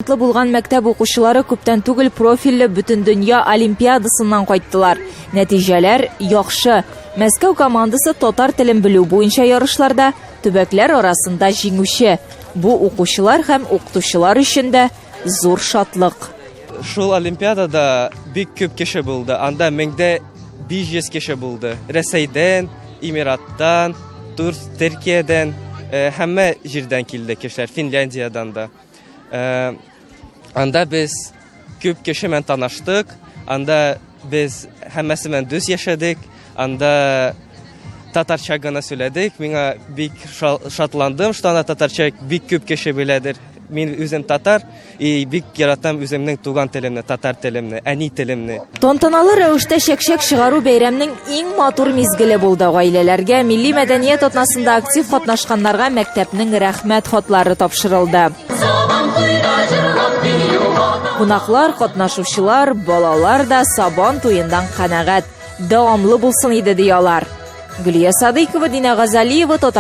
талантлы булган мәктәп укучылары күптән түгел профильле Бөтендөнья олимпиадасыннан кайттылар. Нәтиҗәләр яхшы. Мәскәү командасы татар телен белү буенча ярышларда төбәкләр арасында җиңүче. Бу укучылар һәм укытучылар өчен дә зур шатлык. Шул олимпиадада бик күп кеше булды. Анда 1500 кеше булды. Рәсәйдән, Эмираттан, Тур, Төркиядән, э, һәммә җирдән килде кешеләр, Финляндиядән дә. Э, анда без күп кеше белән таныштык, анда без һәммәсе белән дус яшәдек, анда татарча гына сөйләдек. Миңа бик шатландым, что анда татарча бик күп кеше беләдер. Мин үзем татар и бик яратам үземнең туган телемне, татар телемне, әни телемне. Тантаналы рәвештә чәкчәк чыгару бәйрәмнең иң матур мизгеле булды. Гаиләләргә, милли мәдәният атнасында актив катнашканнарга мәктәпнең рәхмәт хатлары тапшырылды. Кунаклар, катнашучылар, балалар да Сабан туендан канәгать. Дәвамлы булсын иде, ди алар. Гөлия Садыйкова, Динә Газалиева, Татар.